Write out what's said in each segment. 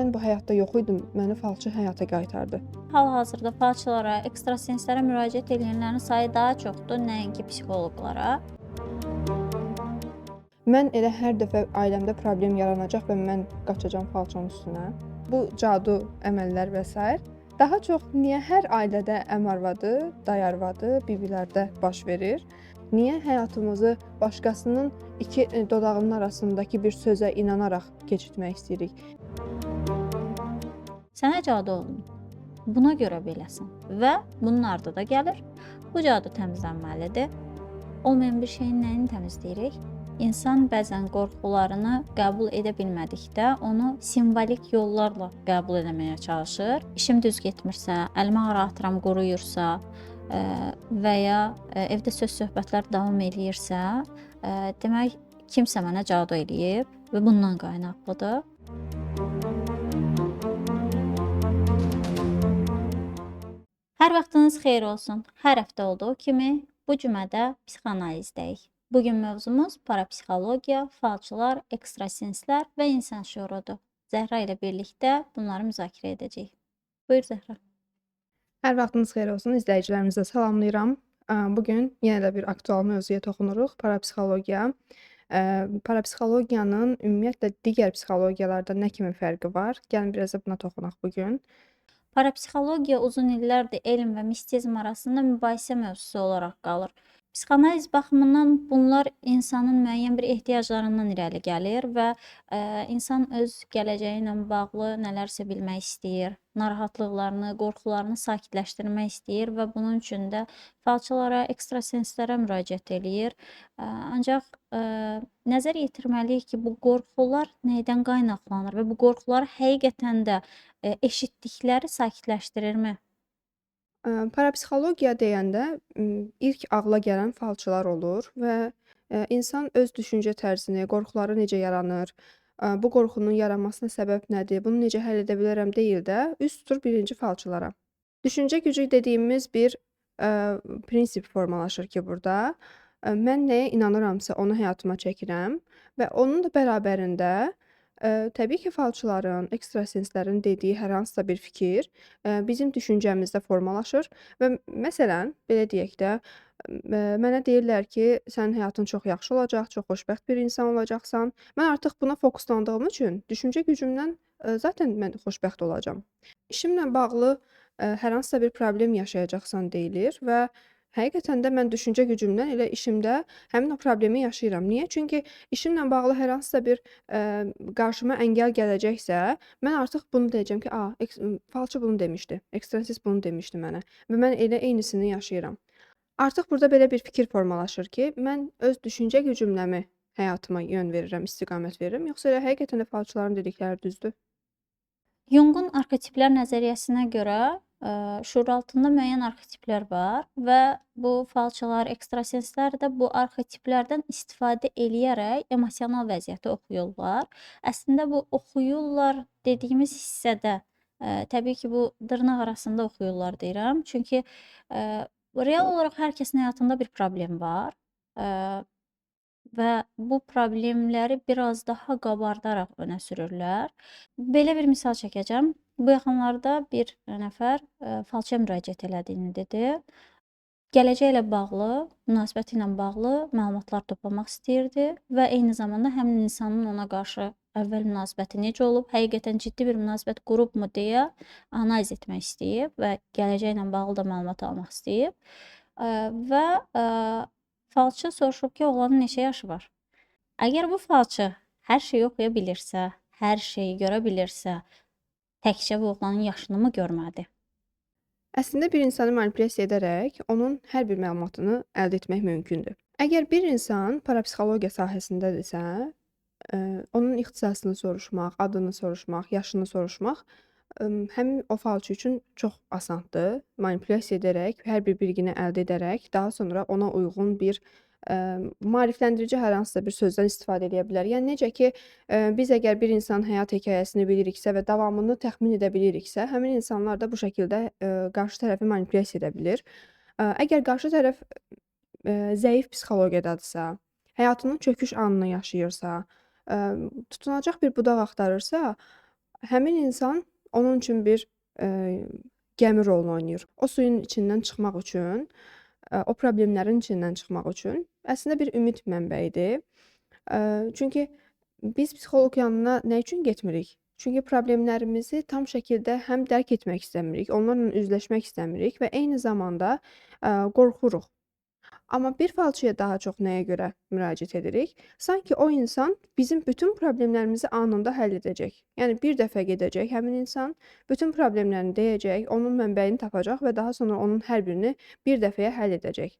Mən bu həyatda yox idim, məni falçı həyata qaytardı. Hal-hazırda falçılara, ekstrasenslərə müraciət edənlərin sayı daha çoxdur, nəinki psixoloqlara. Mən elə hər dəfə ailəmdə problem yaranacaq və mən qaçacam falçanın üstünə. Bu cadu əməllər və sair daha çox niyə hər ailədə əm arvadı, day arvadı, bibilərdə baş verir? Niyə həyatımızı başqasının iki dodağının arasındakı bir sözə inanaraq keçirtmək istəyirik? Sənə cadu olunub. Buna görə beləsən və bunun ardı da gəlir. Bu cadu təmizlənməlidir. Olmayan bir şeyin nəyini təmizləyirik? İnsan bəzən qorxularını qəbul edə bilmədikdə onu simvolik yollarla qəbul etməyə çalışır. İşim düz getmirsə, əlimi hara atıram quruyursa və ya evdə söz-söhbətlər davam eləyirsə, demək kimsə mənə cadu eləyib və bundan qaynaqlıdır. Hər vaxtınız xeyir olsun. Hər həftə olduğu kimi bu cümədə psixoanalizdəyik. Bugün mövzumuz parapsixologiya, falçılar, ekstrasenslər və insan şüurudur. Zəhra ilə birlikdə bunları müzakirə edəcəyik. Buyur Zəhra. Hər vaxtınız xeyir olsun. İzləyicilərimizə salamlayıram. Bugün yenə də bir aktual mövzuya toxunuruq. Parapsixologiya. Parapsixologiyanın ümumiyyətlə digər psixologiyalardan nə kimi fərqi var? Gəlin biraz da buna toxunaq bugün. Parapsixologiya uzun illərdir elm və mistizm arasında mübahisə mövzusu olaraq qalır. Psixoanaliz baxımından bunlar insanın müəyyən bir ehtiyaclarından irəli gəlir və insan öz gələcəyi ilə bağlı nələrsə bilmək istəyir, narahatlıqlarını, qorxularını sakitləşdirmək istəyir və bunun üçün də falçılara, ekstrasenslərə müraciət eləyir. Ancaq nəzər yetirməliyik ki, bu qorxular nədən qaynaqlanır və bu qorxular həqiqətən də eşitdikləri sakitləşdirirmi? Parapsixologiya deyəndə ilk ağla gələn falçılar olur və insan öz düşüncə tərzini, qorxuları necə yaranır, bu qorxunun yaranmasına səbəb nədir, bunu necə həll edə bilərəm deyil də, üz tutur birinci falçılara. Düşüncə gücü dediyimiz bir prinsip formalaşır ki, burada mən nəyə inanıramsa onu həyatıma çəkirəm və onun da bərabərində təbii ki, falçıların, ekstrasenslərin dediyi hər hansısa bir fikir bizim düşüncəmizdə formalaşır və məsələn, belə deyək də, mənə deyirlər ki, sənin həyatın çox yaxşı olacaq, çox xoşbəxt bir insan olacaqsan. Mən artıq buna fokuslandığım üçün düşüncə gücümdən zaten mən xoşbəxt olacağam. İşimlə bağlı hər hansısa bir problem yaşayacaqsan deyilir və həqiqətən də mən düşüncə gücümdən elə işimdə həmin o problemi yaşayıram. Niyə? Çünki işimlə bağlı hər hansısa bir qarşıma əngəl gələcəksə, mən artıq bunu deyəcəm ki, falçı bunu demişdi, ekstrasens bunu demişdi mənə və mən elə eynisini yaşayıram. Artıq burada belə bir fikir formalaşır ki, mən öz düşüncə gücümlə mi həyatıma yön verirəm, istiqamət verirəm, yoxsa elə həqiqətən də falçıların dedikləri düzdür? Jungun arxetiplər nəzəriyyəsinə görə şuuraltında müəyyən arxetiplər var və bu falçılar, ekstrasenslər də bu arxetiplərdən istifadə eləyərək emosional vəziyyəti oxuyurlar. Əslində bu oxuyurlar dediyimiz hissədə təbii ki, bu dırnaq arasında oxuyurlar deyirəm. Çünki real olaraq hər kəsin həyatında bir problem var və bu problemləri biraz daha qabardaraq önə sürürlər. Belə bir misal çəkəcəm. Bu yaxınlarda bir nəfər falçıya müraciət elədiyini dedi. Gələcəklə bağlı, münasibəti ilə bağlı məlumatlar toplamaq istəyirdi və eyni zamanda həmin insanın ona qarşı əvvəl münasibəti necə olub, həqiqətən ciddi bir münasibət qurubmu deyə analiz etmək istəyib və gələcəklə bağlı da məlumat almaq istəyib. Və falçı soruşub ki, oğlanın neçə yaşı var? Əgər bu falçı hər şeyi oxuya bilirsə, hər şeyi görə bilirsə, təkcə bu oğlanın yaşını mı görmədi? Əslində bir insanı manipulyasiya edərək onun hər bir məlumatını əldə etmək mümkündür. Əgər bir insan parapsixologiya sahəsindədirsə, onun ixtisasını soruşmaq, adını soruşmaq, yaşını soruşmaq həmin o falçı üçün çox asandır. Manipulyasiya edərək, hər bir bilgini əldə edərək daha sonra ona uyğun bir maarifləndirici hər hansısa bir sözdən istifadə edə bilər. Yəni necə ki, biz əgər bir insanın həyat hekayəsini biliriksə və davamını təxmin edə biliriksə, həmin insanlar da bu şəkildə qarşı tərəfi manipulyasiya edə bilir. Əgər qarşı tərəf zəif psixologiyadadırsa, həyatının çöküş anını yaşayırsa, tutunacaq bir budaq axtarırsa, Həmin insan onun üçün bir gəmi rolunu oynayır. O suyun içindən çıxmaq üçün, o problemlərin içindən çıxmaq üçün əslində bir ümid mənbəyidir. Çünki biz psixoloq yanına nə üçün getmirik? Çünki problemlərimizi tam şəkildə həm dərk etmək istəmirik, onlarla üzləşmək istəmirik və eyni zamanda qorxuruq. Amma bir falçıya daha çox nəyə görə müraciət edirik? Sanki o insan bizim bütün problemlərimizi anında həll edəcək. Yəni bir dəfə gedəcək həmin insan, bütün problemlərini deyəcək, onun mənbəyini tapacaq və daha sonra onun hər birini bir dəfəyə həll edəcək.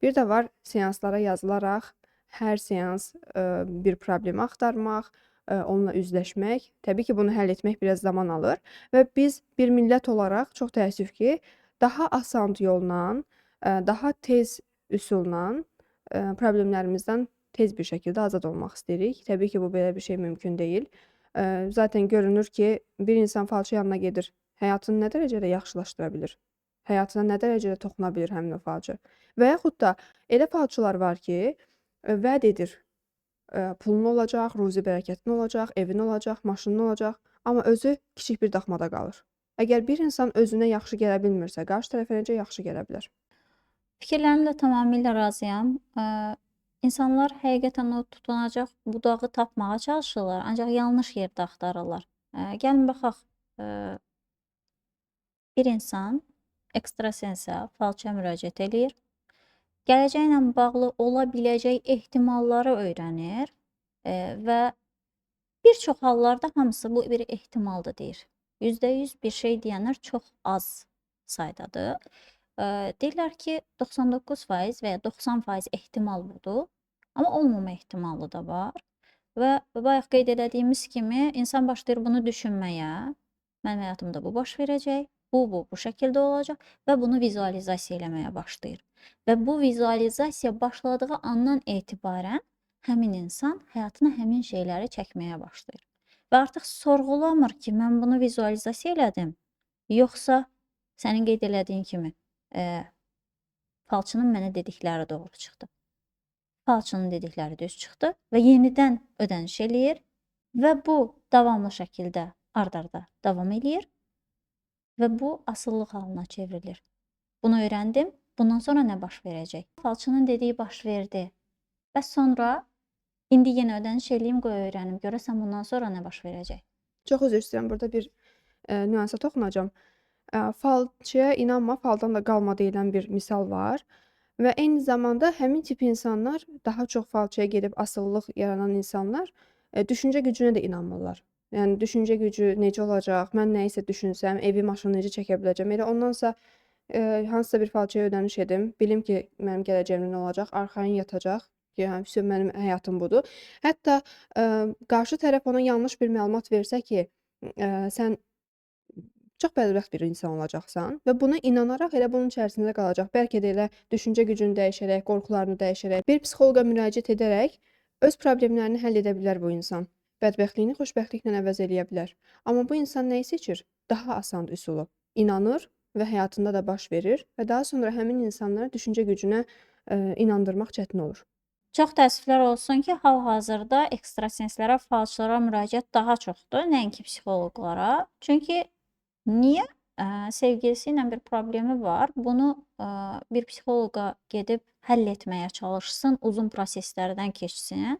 Bir də var seanslara yazılaraq hər seans bir problemi axtarmaq, onunla üzləşmək. Təbii ki, bunu həll etmək biraz zaman alır və biz bir millət olaraq çox təəssüf ki, daha asan yolla, daha tez üsulla problemlərimizdən tez bir şəkildə azad olmaq istəyirik. Təbii ki, bu belə bir şey mümkün deyil. Zaten görünür ki, bir insan falçı yanına gedir, həyatını nə dərəcədə yaxşılaşdıra bilir? Həyatına nə dərəcədə toxuna bilir həmin o falçı? Və yaxud da elə falçılar var ki, vəd edir, pulun olacaq, ruzi bərəkətin olacaq, evin olacaq, maşının olacaq, amma özü kiçik bir daxmada qalır. Əgər bir insan özünə yaxşı gələ bilmirsə, qarşı tərəfə necə yaxşı gələ bilər? Fikirlərimlə tamamilə razıyam. İnsanlar həqiqətən o tutunacaq budağı tapmağa çalışırlar, ancaq yanlış yerdə axtarırlar. Gəlin baxaq, bir insan ekstrasensə, falçıya müraciət eləyir. Gələcəklə bağlı ola biləcək ehtimalları öyrənir və bir çox hallarda hamısı bu bir ehtimaldır deyir. %100 bir şey deyənlər çox az saydadır. Deyirlər ki, 99% və ya 90% ehtimal budur, amma olmama ehtimalı da var. Və bayaq qeyd elədiyimiz kimi insan başlayır bunu düşünməyə. Mənim həyatımda bu baş verəcək, bu şəkildə olacaq və bunu vizualizasiya eləməyə başlayır. Və bu vizualizasiya başladığı andan etibarən həmin insan həyatına həmin şeyləri çəkməyə başlayır. Və artıq sorğulamır ki, mən bunu vizualizasiya elədim, yoxsa sənin qeyd elədiyin kimi falçının mənə dedikləri doğru çıxdı. Falçının dedikləri düz çıxdı və yenidən ödəniş eləyir və bu davamlı şəkildə ard-arda davam eləyir və bu asıllıq halına çevrilir. Bunu öyrəndim, bundan sonra nə baş verəcək? Falçının dediyi baş verdi. Bəs sonra indi yenə ödəniş eləyim, qoy öyrənim, görəsən bundan sonra nə baş verəcək? Çox üzr istəyirəm, burada bir nüansa toxunacağam. Falçıya inanma, faldan da qalma deyilən bir misal var. Və eyni zamanda həmin tip insanlar, daha çox falçıya gedib asılılıq yaranan insanlar düşüncə gücünə də inanmırlar. Yəni düşüncə gücü necə olacaq, mən nə isə düşünsəm, evi, maşını necə çəkə biləcəm? Elə ondansa hansısa bir falçıya ödəniş edim, bilim ki, mənim gələcəyimdə nə olacaq, arxayın yatacaq ki, hə, mənim həyatım budur. Hətta qarşı tərəf ona yanlış bir məlumat versə ki, sən çox bədbəxt bir insan olacaqsan və buna inanaraq elə bunun içərisində qalacaq. Bəlkə də elə düşüncə gücünü dəyişərək, qorxularını dəyişərək, bir psixoloqa müraciət edərək öz problemlərini həll edə bilər bu insan. Bədbəxtliyini xoşbəxtliklə əvəz eləyə bilər. Amma bu insan nəyi seçir? Daha asan üsulu. İnanır və həyatında da baş verir və daha sonra həmin insanlara düşüncə gücünə inandırmaq çətin olur. Çox təəssüflər olsun ki, hal-hazırda ekstrasenslərə, falçılara müraciət daha çoxdur, nəinki psixoloqlara. Çünki niyə? Sevgilisi ilə bir problemi var. Bunu bir psixoloqa gedib həll etməyə çalışsın, uzun proseslərdən keçsin.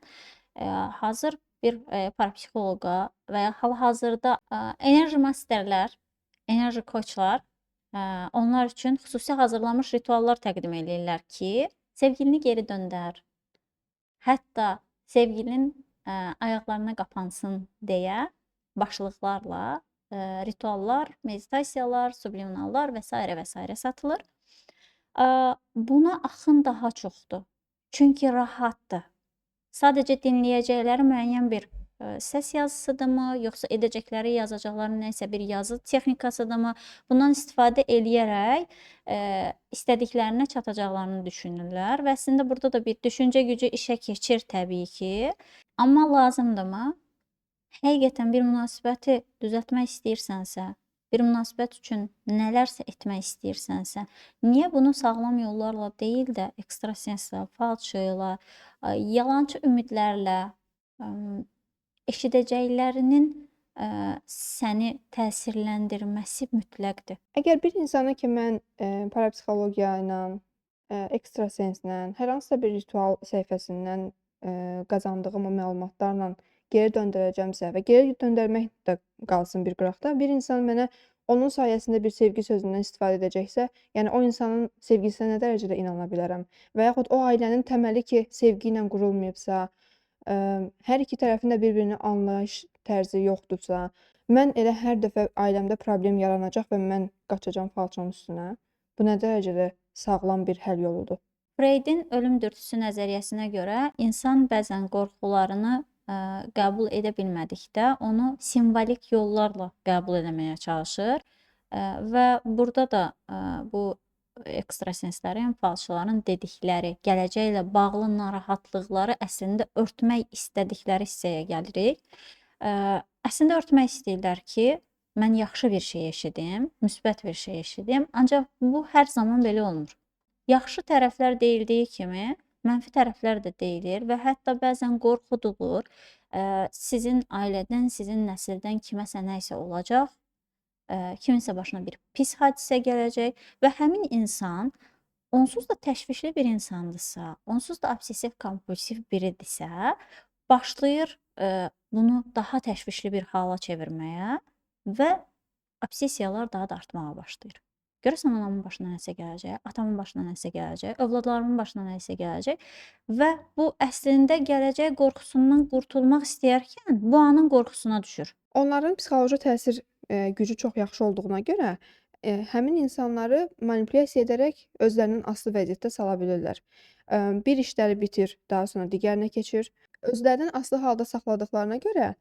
Hazır bir parapsixoloqa və ya hal-hazırda enerji masterlər, enerji koçlar onlar üçün xüsusi hazırlanmış rituallar təqdim eləyirlər ki, sevgilini geri döndər, hətta sevgilinin ayaqlarına qapansın deyə başlıqlarla rituallar, meditasiyalar, subliminallar və s. və s. satılır. Buna axın daha çoxdur. Çünki rahatdır. Sadəcə dinləyəcəkləri müəyyən bir səs yazısıdırmı, yoxsa edəcəkləri, yazacaqları nəsə bir yazı texnikasıdırmı? Bundan istifadə eləyərək istədiklərinə çatacaqlarını düşünürlər və əslində burada da bir düşüncə gücü işə keçir təbii ki. Amma lazımdırmı? Həqiqətən bir münasibəti düzəltmək istəyirsənsə, bir münasibət üçün nələrsə etmək istəyirsənsə, niyə bunu sağlam yollarla deyil də ekstrasenslə, falçı ilə, yalançı ümidlərlə, eşidəcəklərinin səni təsirləndirməsi mütləqdir. Əgər bir insana ki mən parapsixologiya ilə, ekstrasenslə, hər hansısa bir ritual səhifəsindən qazandığım o məlumatlarla geri döndərəcəmsə və geri döndərmək də qalsın bir qıraqda, bir insan mənə onun sayəsində bir sevgi sözündən istifadə edəcəksə, yəni o insanın sevgisinə nə dərəcədə inana bilərəm? Və yaxud o ailənin təməli ki, sevgi ilə qurulmayıbsa, hər iki tərəfin də bir-birini anlayış tərzi yoxdursa, mən elə hər dəfə ailəmdə problem yaranacaq və mən qaçacam falçanın üstünə. Bu nə dərəcədə sağlam bir həll yoludur? Freydin ölüm dürtüsü nəzəriyyəsinə görə insan bəzən qorxularını qəbul edə bilmədikdə onu simvolik yollarla qəbul etməyə çalışır və burada da bu ekstrasenslərin, falçıların dedikləri gələcəklə bağlı narahatlıqları əslində örtmək istədikləri hissəyə gəlirik. Əslində örtmək istəyirlər ki, mən yaxşı bir şey eşidim, müsbət bir şey eşidim, ancaq bu hər zaman belə olmur. Yaxşı tərəflər deyildiyi kimi, mənfi tərəflər də deyilir və hətta bəzən qorxudulur. Sizin ailədən, sizin nəsildən kiməsə nə isə olacaq, kiminsə başına bir pis hadisə gələcək və həmin insan onsuz da təşvişli bir insandırsa, onsuz da obsessiv kompulsiv biridirsə, başlayır bunu daha təşvişli bir hala çevirməyə və obsessiyalar daha da artmağa başlayır. Görürsən, anamın başına nəsə gələcək, atamın başına nəsə gələcək, övladlarımın başına nəsə gələcək və bu əslində gələcək qorxusundan qurtulmaq istəyərkən bu anın qorxusuna düşür. Onların psixoloji təsir gücü çox yaxşı olduğuna görə həmin insanları manipulyasiya edərək özlərindən asılı vəziyyətdə sala bilirlər. Bir işləri bitir, daha sonra digərinə keçir. Özlərindən asılı halda saxladıqlarına görə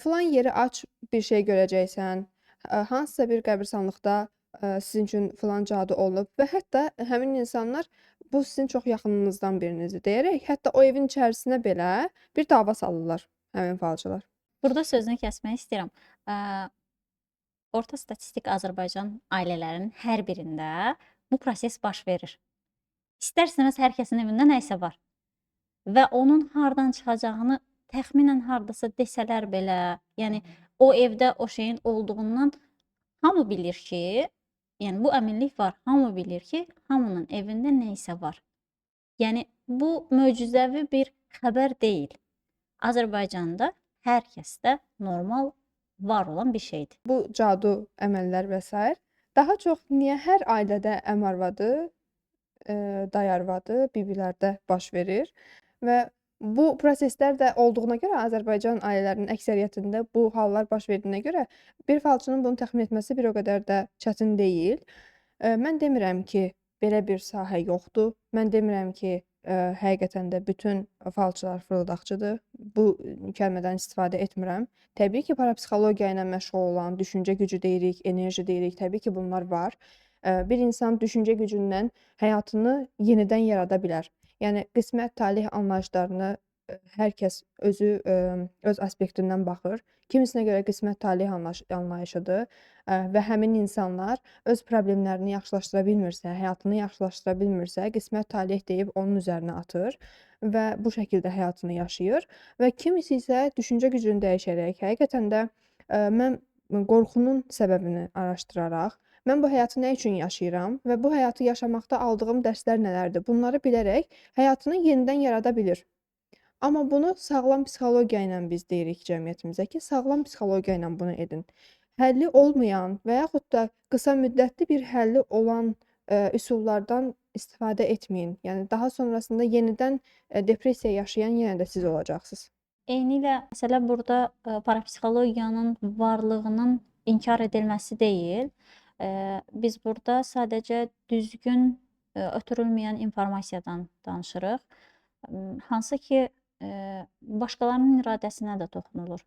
filan yeri aç, bir şey görəcəksən, hansısa bir qəbirstanlıqda sizin üçün filan cadu olunub və hətta həmin insanlar bu sizin çox yaxınınızdan birinizdir deyərək, hətta o evin içərisinə belə bir dava salırlar həmin falçılar. Burada sözünü kəsmək istəyirəm. Orta statistik Azərbaycan ailələrinin hər birində bu proses baş verir. İstər-istəməz hər kəsin evində nə isə var və onun hardan çıxacağını təxminən hardasa desələr belə, yəni o evdə o şeyin olduğundan hamı bilir ki, yəni bu əminlik var, hamı bilir ki, hamının evində nə isə var. Yəni bu möcüzəvi bir xəbər deyil. Azərbaycanda hər kəsdə normal var olan bir şeydir. Bu cadu əməllər və sair daha çox niyə hər ailədə əm arvadı, dayı arvadı, bibilərdə baş verir və bu proseslər də olduğuna görə Azərbaycan ailələrinin əksəriyyətində bu hallar baş verdiyinə görə bir falçının bunu təxmin etməsi bir o qədər də çətin deyil. Mən demirəm ki, belə bir sahə yoxdur. Mən demirəm ki, həqiqətən də bütün falçılar fırıldaqçıdır. Bu kəlmədən istifadə etmirəm. Təbii ki, parapsixologiya ilə məşğul olan, düşüncə gücü deyirik, enerji deyirik. Təbii ki, bunlar var. Bir insan düşüncə gücündən həyatını yenidən yarada bilər. Yəni qismət, talih anlayışlarını hər kəs özü öz aspektindən baxır. Kimisinə görə qismət, talih anlayışıdır və həmin insanlar öz problemlərini yaxşılaşdıra bilmirsə, həyatını yaxşılaşdıra bilmirsə, qismət, talih deyib onun üzərinə atır və bu şəkildə həyatını yaşayır və kimisi isə düşüncə gücünü dəyişərək, həqiqətən də mən qorxunun səbəbini araşdıraraq, mən bu həyatı nə üçün yaşayıram və bu həyatı yaşamaqda aldığım dərslər nələrdir? Bunları bilərək həyatını yenidən yarada bilir. Amma bunu sağlam psixologiya ilə biz deyirik cəmiyyətimizə ki, sağlam psixologiya ilə bunu edin. Həlli olmayan və yaxud da qısa müddətli bir həlli olan üsullardan istifadə etməyin. Yəni daha sonrasında yenidən depressiya yaşayan yenə də siz olacaqsınız. Eynilə məsələ burada parapsixologiyanın varlığının inkar edilməsi deyil. Biz burada sadəcə düzgün ötürülməyən informasiyadan danışırıq. Hansı ki, başqalarının iradəsinə də toxunulur.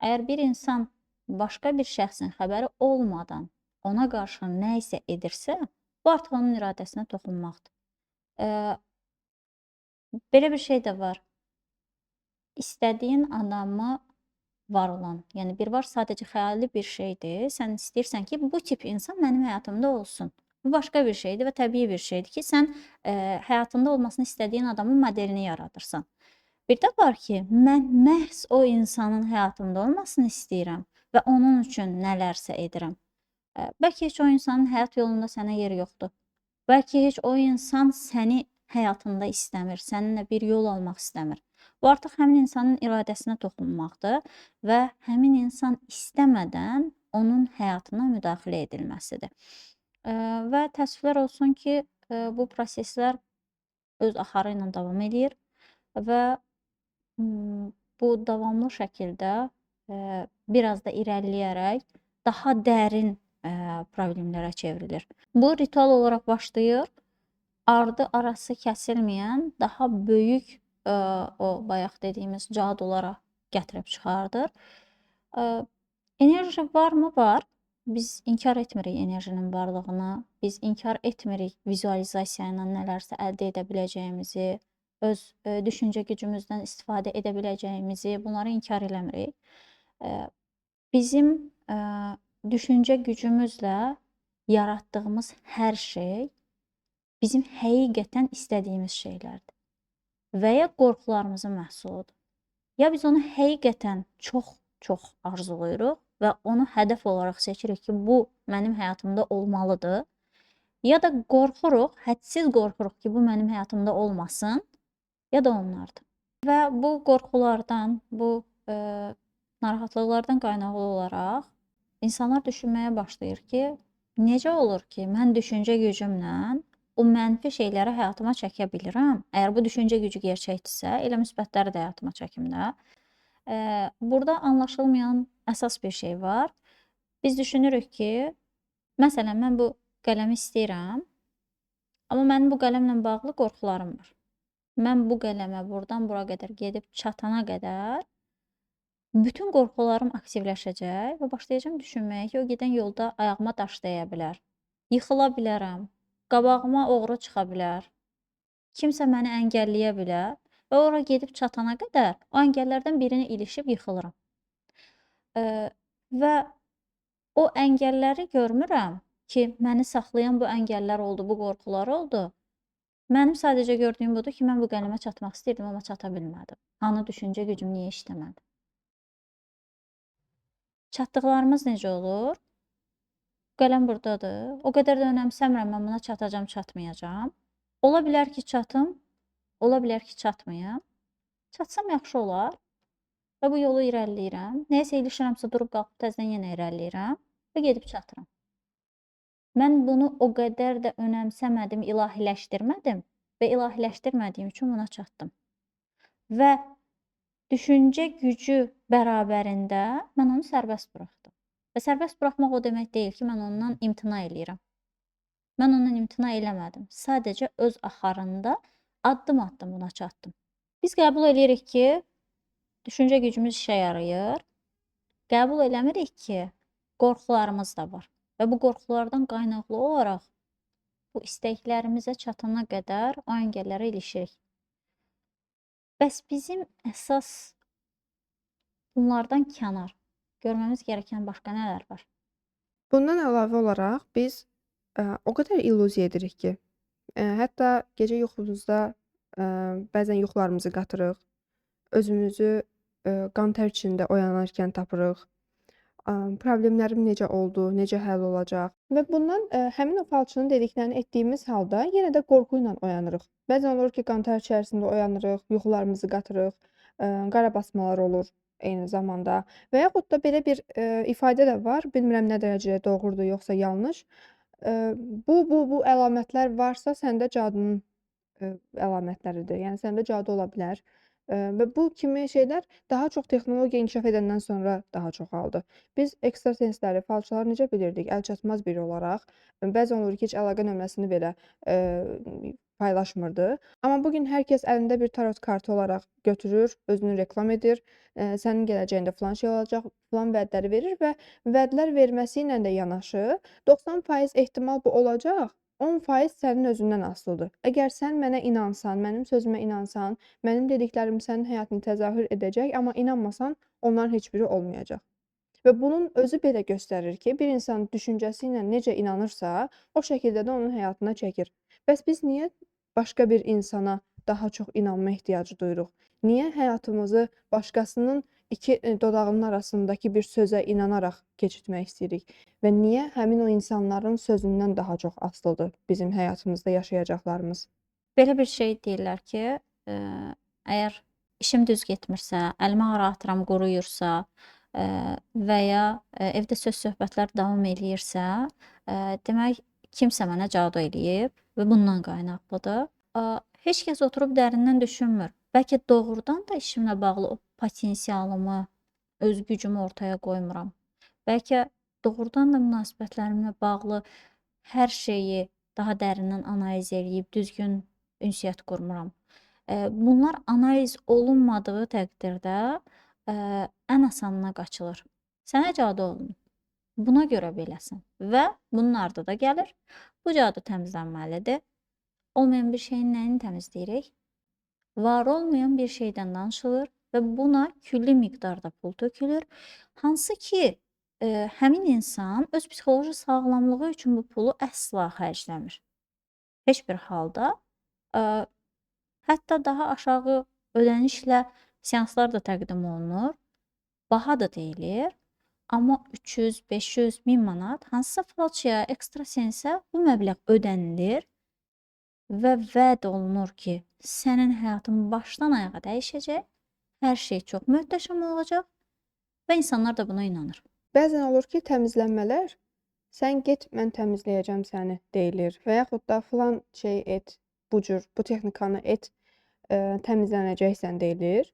Əgər bir insan başqa bir şəxsin xəbəri olmadan ona qarşı nə isə edirsə, bu artıq onun iradəsinə toxunmaqdır. Belə bir şey də var. İstədiyin adamı var olan, yəni bir var sadəcə xəyali bir şeydir. Sən istəyirsən ki, bu tip insan mənim həyatımda olsun. Bu başqa bir şeydir və təbii bir şeydir ki, sən həyatında olmasını istədiyin adamın modelini yaradırsan. Bir də var ki, mən məhz o insanın həyatımda olmasını istəyirəm və onun üçün nələrsə edirəm. Bəlkə heç o insanın həyat yolunda sənə yer yoxdur. Bəlkə heç o insan səni həyatında istəmir, səninlə bir yol almaq istəmir. Bu artıq həmin insanın iradəsinə toxunmaqdır və həmin insan istəmədən onun həyatına müdaxilə edilməsidir. Və təəssüflər olsun ki, bu proseslər öz axarı ilə davam eləyir və bu davamlı şəkildə biraz da irəliləyərək daha dərin problemlərə çevrilir. Bu ritual olaraq başlayır, ardı arası kəsilməyən daha böyük o bayaq dediyimiz cadulara gətirib çıxardır. Enerji varmı? Var. Biz inkar etmirik enerjinin varlığını, biz inkar etmirik vizualizasiya ilə nələrsə əldə edə biləcəyimizi, öz düşüncə gücümüzdən istifadə edə biləcəyimizi, bunları inkar eləmirik. Bizim düşüncə gücümüzlə yaratdığımız hər şey bizim həqiqətən istədiyimiz şeylərdir və ya qorxularımızın məhsuludur. Ya biz onu həqiqətən çox-çox arzulayırıq və onu hədəf olaraq seçirik ki, bu mənim həyatımda olmalıdır. Ya da qorxuruq, hədsiz qorxuruq ki, bu mənim həyatımda olmasın, ya da onlardır. Və bu qorxulardan, bu narahatlıqlardan qaynaqlı olaraq insanlar düşünməyə başlayır ki, necə olur ki, mən düşüncə gücümlə o mənfi şeyləri həyatıma çəkə bilirəm. Əgər bu düşüncə gücü gerçəkdirsə, elə müsbətləri də həyatıma çəkim də. Burada anlaşılmayan əsas bir şey var. Biz düşünürük ki, məsələn, mən bu qələmi istəyirəm, amma mənim bu qələmlə bağlı qorxularım var. Mən bu qələmə buradan bura qədər gedib çatana qədər bütün qorxularım aktivləşəcək və başlayacağam düşünməyə ki, o gedən yolda ayağıma daş dəyə bilər, yıxıla bilərəm, qabağıma oğru çıxa bilər, kimsə məni əngəlləyə bilər və ora gedib çatana qədər o əngəllərdən birinə ilişib yıxılıram. Və o əngəlləri görmürəm ki, məni saxlayan bu əngəllər oldu, bu qorxular oldu. Mənim sadəcə gördüyüm budur ki, mən bu qələmə çatmaq istəyirdim, amma çata bilmədim. Hanı düşüncə gücüm niyə işləmədi? Çatdıqlarımız necə olur? Qələm buradadır. O qədər də önəmsəmirəm, mən buna çatacam, çatmayacam. Ola bilər ki, çatım, ola bilər ki, çatmayam. Çatsam yaxşı olar və bu yolu irəliləyirəm. Nəyəsə ilişirəmsə durub qalxıb təzədən yenə irəliləyirəm və gedib çatıram. Mən bunu o qədər də önəmsəmədim, ilahiləşdirmədim və ilahiləşdirmədiyim üçün buna çatdım. Və düşüncə gücü bərabərində mən onu sərbəst buraxdım. Və sərbəst buraxmaq o demək deyil ki, mən ondan imtina eləyirəm. Mən ondan imtina eləmədim. Sadəcə öz axarında addım-addım buna çatdım. Biz qəbul eləyirik ki, düşüncə gücümüz işə yarayır. Qəbul eləmirik ki, qorxularımız da var. Və bu qorxulardan qaynaqlı olaraq bu istəklərimizə çatana qədər o əngəllərə ilişirik. Bəs bizim əsas bunlardan kənar görməmiz gerəkən başqa nələr var? Bundan əlavə olaraq biz o qədər illüziya edirik ki, hətta gecə yuxumuzda bəzən yuxularımızı qatırıq, özümüzü qan-tər içində oyanarkən tapırıq. Problemlərim necə oldu, necə həll olacaq və bundan həmin o falçının dediklərini etdiyimiz halda yenə də qorxu ilə oyanırıq. Bəzən olur ki, qan-tər içərisində oyanırıq, yuxularımızı qatırıq, qara basmalar olur eyni zamanda və yaxud da belə bir ifadə də var, bilmirəm nə dərəcədə doğrudur yoxsa yanlış. Bu əlamətlər varsa səndə cadunun əlamətləridir. Yəni səndə cadu ola bilər. Və bu kimi şeylər daha çox texnologiya inkişaf edəndən sonra daha çoxaldı. Biz ekstrasensləri, falçıları necə bilirdik? Əlçatmaz biri olaraq. Bəzən olur ki, heç əlaqə nömrəsini belə paylaşmırdı. Amma bu gün hər kəs əlində bir tarot kartı olaraq götürür, özünü reklam edir. Sənin gələcəyində filan şey olacaq, filan vədləri verir və vədlər verməsi ilə də yanaşı 90% ehtimal bu olacaq. 10% sənin özündən asılıdır. Əgər sən mənə inansan, mənim sözümə inansan, mənim dediklərim sənin həyatını təzahür edəcək, amma inanmasan, onların heç biri olmayacaq. Və bunun özü belə göstərir ki, bir insan düşüncəsi ilə necə inanırsa, o şəkildə də onun həyatına çəkir. Bəs biz niyə başqa bir insana daha çox inanma ehtiyacı duyuruq? Niyə həyatımızı başqasının iki dodağının arasındakı bir sözə inanaraq keçirtmək istəyirik? Və niyə həmin o insanların sözündən daha çox asılıdır bizim həyatımızda yaşayacaqlarımız? Belə bir şey deyirlər ki, əgər işim düz getmirsə, əlimi hara atıram quruyursa və ya evdə söz-söhbətlər davam eləyirsə, demək kimsə mənə cadu eləyib və bundan qaynaqlıdır. Heç kəs oturub dərindən düşünmür. Bəlkə doğrudan da işimlə bağlı o potensialımı, öz gücümü ortaya qoymuram. Bəlkə doğrudan da münasibətlərimlə bağlı hər şeyi daha dərindən analiz eləyib düzgün ünsiyyət qurmuram. Bunlar analiz olunmadığı təqdirdə ən asanına qaçılır. Sənə cadu olunub. Buna görə beləsən. Və bunun ardı da gəlir. Bu cadu təmizlənməlidir. Olmayan bir şeyin nəyini təmizləyirik? Var olmayan bir şeydən danışılır və buna külli miqdarda pul tökülür. Hansı ki, həmin insan öz psixoloji sağlamlığı üçün bu pulu əsla xərcləmir. Heç bir halda. Hətta daha aşağı ödənişlə seanslar da təqdim olunur. Baha da deyilir. Amma 300, 500, 1000 manat hansısa falçıya, ekstrasensə bu məbləğ ödənilir və vəd olunur ki, sənin həyatın başdan ayağa dəyişəcək, hər şey çox möhtəşəm olacaq və insanlar da buna inanır. Bəzən olur ki, təmizlənmələr, sən get, mən təmizləyəcəm səni deyilir və yaxud da filan şey et, bu cür, bu texnikanı et, təmizlənəcəksən deyilir.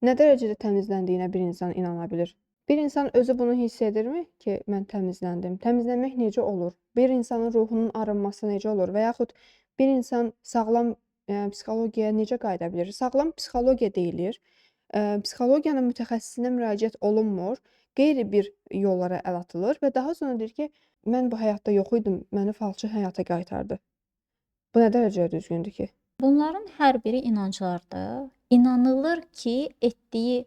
Nə dərəcədə təmizləndiyinə bir insan inana bilir? Bir insan özü bunu hiss edirmi ki, mən təmizləndim? Təmizlənmək necə olur? Bir insanın ruhunun arınması necə olur? Və yaxud bir insan sağlam psixologiyaya necə qayıda bilir? Sağlam psixologiya deyilir. Psixologiyanın mütəxəssisinə müraciət olunmur, qeyri bir yollara əl atılır və daha sonra deyir ki, mən bu həyatda yox idim, məni falçı həyata qaytardı. Bu nə dərəcədə düzgündür ki? Bunların hər biri inanclardır. İnanılır ki, etdiyi,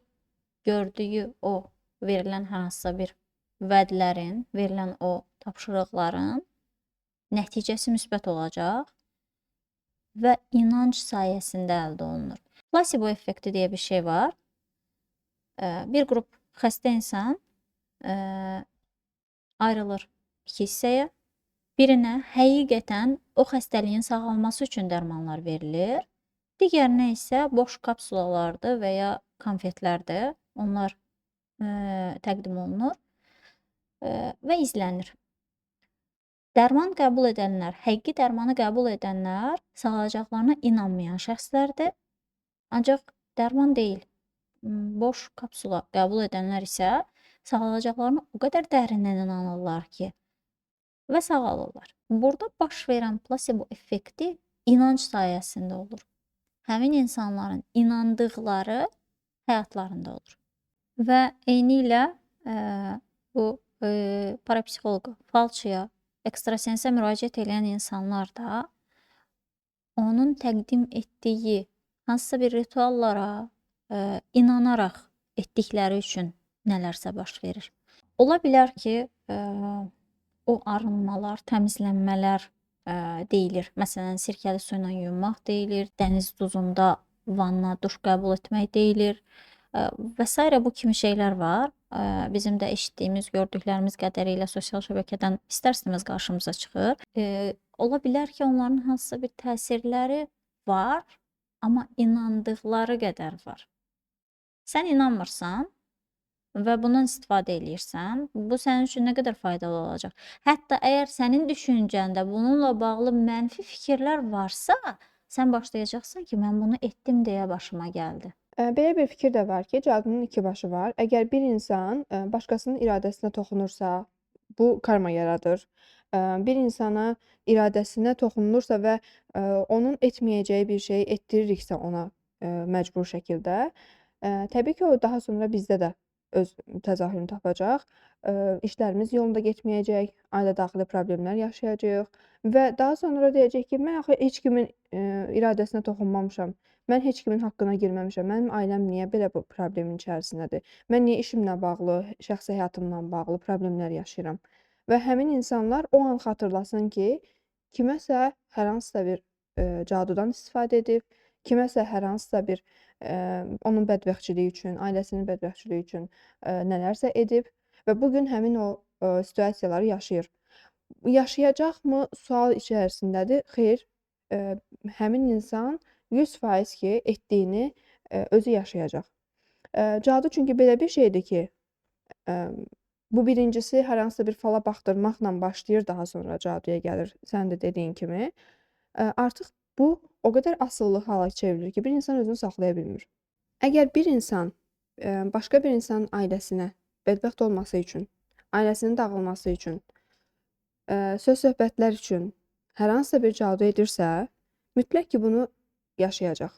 gördüyü o verilən hər hansısa bir vədlərin, verilən o tapşırıqların nəticəsi müsbət olacaq və inanc sayəsində əldə olunur. Plasebo effekti deyə bir şey var. Bir qrup xəstə insan ayrılır iki hissəyə. Birinə həqiqətən o xəstəliyin sağalması üçün dərmanlar verilir. Digərinə isə boş kapsulalardır və ya konfetlərdir. Onlar təqdim olunur və izlənir. Dərman qəbul edənlər, həqiqi dərmanı qəbul edənlər sağalacaqlarına inanmayan şəxslərdir. Ancaq dərman deyil, boş kapsula qəbul edənlər isə sağalacaqlarına o qədər dərindən inanırlar ki, və sağalırlar. Burada baş verən plasebo effekti inanc sayəsində olur. Həmin insanların inandıqları həyatlarında olur. Və eynilə bu parapsixoloqa, falçıya, ekstrasensə müraciət edən insanlar da onun təqdim etdiyi hansısa bir rituallara inanaraq etdikləri üçün nələrsə baş verir. Ola bilər ki, o arınmalar, təmizlənmələr deyilir. Məsələn, sirkəli su ilə yuyunmaq deyilir, dəniz duzunda vanna, duş qəbul etmək deyilir və s. bu kimi şeylər var. Bizim də eşitdiyimiz, gördüklərimiz qədərilə sosial şəbəkədən istər-istəməz qarşımıza çıxır. Ola bilər ki, onların hansısa bir təsirləri var, amma inandıqları qədər var. Sən inanmırsan və bundan istifadə eləyirsən, bu sənin üçün nə qədər faydalı olacaq? Hətta əgər sənin düşüncəndə bununla bağlı mənfi fikirlər varsa, sən başlayacaqsan ki, mən bunu etdim deyə başıma gəldi. Belə bir fikir də var ki, cadunun iki başı var. Əgər bir insan başqasının iradəsinə toxunursa, bu karma yaradır. Bir insana iradəsinə toxunulursa və onun etməyəcəyi bir şeyi etdiririksə ona məcbur şəkildə, təbii ki, o daha sonra bizdə də öz təzahürünü tapacaq. İşlərimiz yolunda getməyəcək, ailə daxili problemlər yaşayacağıq və daha sonra deyəcək ki, mən axı heç kimin iradəsinə toxunmamışam, mən heç kimin haqqına girməmişəm, mənim ailəm niyə belə bu problemin içərisindədir, mən niyə işimlə bağlı, şəxsi həyatımla bağlı problemlər yaşayıram? Və həmin insanlar o an xatırlasın ki, kiməsə hər hansısa bir cadudan istifadə edib, Kiməsə hər hansısa bir onun bədbəxtçiliyi üçün, ailəsinin bədbəxtçiliyi üçün nələrsə edib və bu gün həmin o situasiyaları yaşayır. Yaşayacaqmı sual içərisindədir. Xeyr, həmin insan 100% ki, etdiyini özü yaşayacaq. Cadu çünki belə bir şeydir ki, bu birincisi hər hansısa bir fala baxdırmaqla başlayır, daha sonra caduya gəlir, sən də dediyin kimi. Artıq bu o qədər asıllı hala çevrilir ki, bir insan özünü saxlaya bilmir. Əgər bir insan başqa bir insanın ailəsinə bədbəxt olması üçün, ailəsinin dağılması üçün, söz-söhbətlər üçün hər hansısa bir cadu edirsə, mütləq ki, bunu yaşayacaq.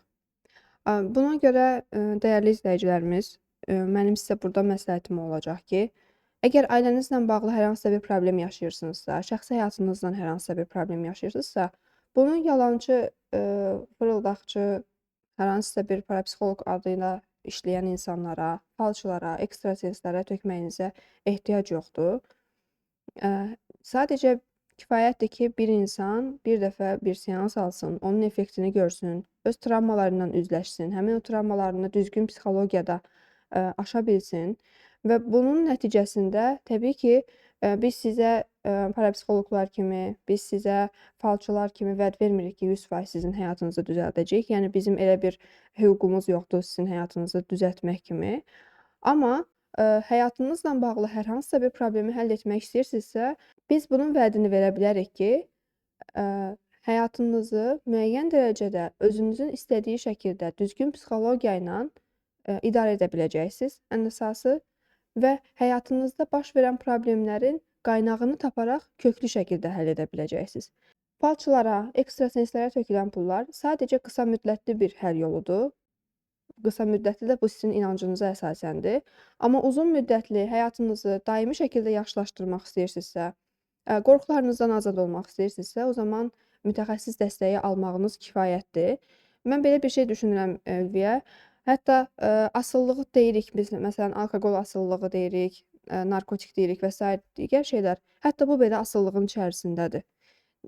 Buna görə dəyərli izləyicilərimiz, mənim sizə burada məsləhətim olacaq ki, əgər ailənizlə bağlı hər hansısa bir problem yaşayırsınızsa, şəxsi həyatınızla hər hansısa bir problem yaşayırsınızsa, bunu yalançı, fırıldaqçı, hər hansısa bir parapsixoloq adı ilə işləyən insanlara, falçılara, ekstrasenslərə tökməyinizə ehtiyac yoxdur. Sadəcə kifayətdir ki, bir insan bir dəfə bir seans alsın, onun effektini görsün, öz travmalarından üzləşsin, həmin o travmalarını düzgün psixologiyada aşa bilsin və bunun nəticəsində təbii ki, biz sizə parapsixoloqlar kimi, biz sizə falçılar kimi vəd vermirik ki, 100% sizin həyatınızı düzəldəcəyik. Yəni bizim elə bir hüququmuz yoxdur sizin həyatınızı düzəltmək kimi. Amma həyatınızla bağlı hər hansısa bir problemi həll etmək istəyirsinizsə, biz bunun vədini verə bilərik ki, həyatınızı müəyyən dərəcədə özünüzün istədiyi şəkildə düzgün psixologiya ilə idarə edə biləcəksiniz, ən əsası, və həyatınızda baş verən problemlərin qaynağını taparaq köklü şəkildə həll edə biləcəksiniz. Falçılara, ekstrasenslərə tökülən pullar sadəcə qısa müddətli bir həll yoludur. Qısa müddətli də bu sizin inancınıza əsasəndir. Amma uzun müddətli həyatınızı daimi şəkildə yaxşılaşdırmaq istəyirsinizsə, qorxularınızdan azad olmaq istəyirsinizsə, o zaman mütəxəssis dəstəyi almağınız kifayətdir. Mən belə bir şey düşünürəm, Ülviyə. Hətta asılılığı deyirik biz, məsələn, alkoqol asılılığı deyirik, narkotik deyirik və sair digər şeylər. Hətta bu belə asılılığın içərisindədir.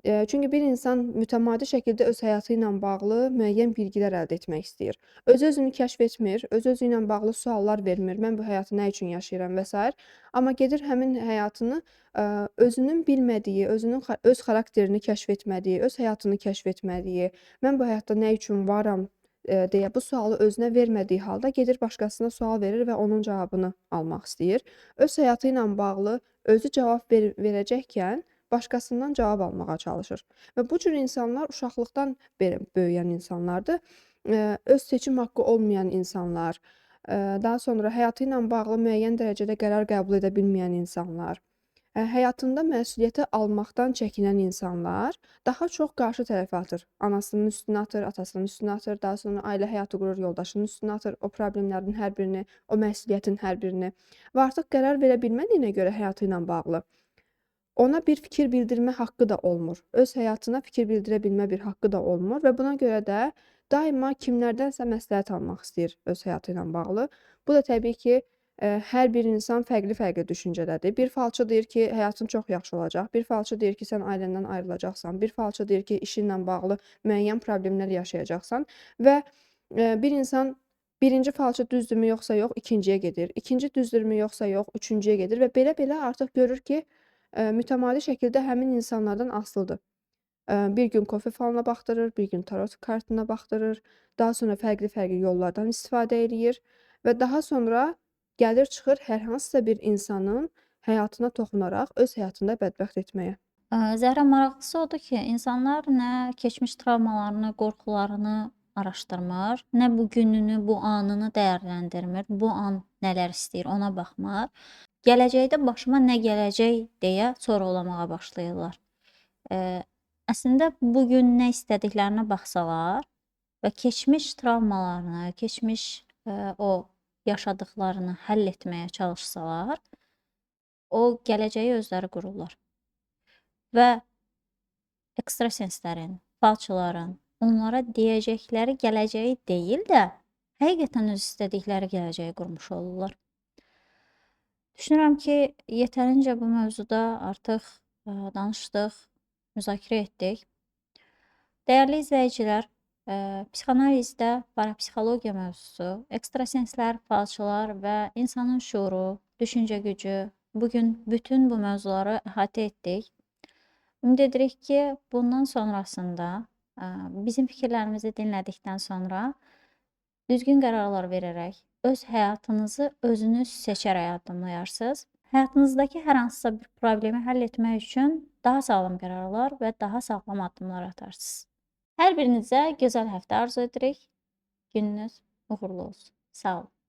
Çünki bir insan mütəmadi şəkildə öz həyatı ilə bağlı müəyyən bilgilər əldə etmək istəyir. Öz-özünü kəşf etmir, öz-özü ilə bağlı suallar vermir. Mən bu həyatı nə üçün yaşayıram və sair. Amma gedir həmin həyatını özünün bilmədiyi, özünün öz xarakterini kəşf etmədiyi, öz həyatını kəşf etmədiyi, mən bu həyatda nə üçün varam deyə bu sualı özünə vermədiyi halda gedir başqasına sual verir və onun cavabını almaq istəyir. Öz həyatı ilə bağlı özü cavab verəcəkkən başqasından cavab almağa çalışır. Və bu cür insanlar uşaqlıqdan böyüyən insanlardır. Öz seçim haqqı olmayan insanlar, daha sonra həyatı ilə bağlı müəyyən dərəcədə qərar qəbul edə bilməyən insanlar, həyatında məsuliyyəti almaqdan çəkinən insanlar daha çox qarşı tərəfə atır. Anasının üstünə atır, atasının üstünə atır, daha sonra ailə həyatı qurur, yoldaşının üstünə atır o problemlərin hər birini, o məsuliyyətin hər birini. Və artıq qərar verə bilmədiyinə görə həyatı ilə bağlı ona bir fikir bildirmə haqqı da olmur. Öz həyatına fikir bildirə bilmə bir haqqı da olmur və buna görə də daima kimlərdənsə məsləhət almaq istəyir öz həyatı ilə bağlı. Bu da təbii ki, hər bir insan fərqli-fərqli düşüncədədir. Bir falçı deyir ki, həyatın çox yaxşı olacaq. Bir falçı deyir ki, sən ailəndən ayrılacaqsan. Bir falçı deyir ki, işinlə bağlı müəyyən problemlər yaşayacaqsan. Və bir insan birinci falçı düzdürmü yoxsa yox, ikinciyə gedir. İkinci düzdürmü yoxsa yox, üçüncüyə gedir və belə-belə artıq görür ki, mütəmadi şəkildə həmin insanlardan asılıdır. Bir gün kofe falına baxdırır, bir gün tarot kartına baxdırır, daha sonra fərqli-fərqli yollardan istifadə eləyir və daha sonra gəlir çıxır hər hansısa bir insanın həyatına toxunaraq öz həyatında bədbəxt etməyə. Zəhra, maraqlısı odur ki, insanlar nə keçmiş travmalarını, qorxularını araşdırmır, nə bu gününü, bu anını dəyərləndirmir, bu an nələr istəyir ona baxmır. Gələcəkdə başıma nə gələcək deyə sorğulamağa başlayırlar. Əslində, bugün nə istədiklərinə baxsalar və keçmiş travmalarını, keçmiş o yaşadıklarını həll etməyə çalışsalar, o gələcəyi özləri qururlar. Və ekstrasenslərin, falçıların onlara deyəcəkləri gələcəyi deyil də, həqiqətən öz istədikləri gələcəyi qurmuş olurlar. Düşünürəm ki, yetərincə bu mövzuda artıq danışdıq, müzakirə etdik. Dəyərli izləyicilər, Psixoanalizdə parapsixologiya mövzusu, ekstrasenslər, falçılar və insanın şüuru, düşüncə gücü. Bu gün bütün bu mövzuları əhatə etdik. Ümid edirik ki, bundan sonrasında bizim fikirlərimizi dinlədikdən sonra düzgün qərarlar verərək öz həyatınızı özünüz seçərək addımlayarsınız. Həyatınızdakı hər hansısa bir problemi həll etmək üçün daha sağlam qərarlar və daha sağlam addımlar atarsınız. Hər birinizə gözəl həftə arzu edirik. Gününüz uğurlu olsun. Sağ olun.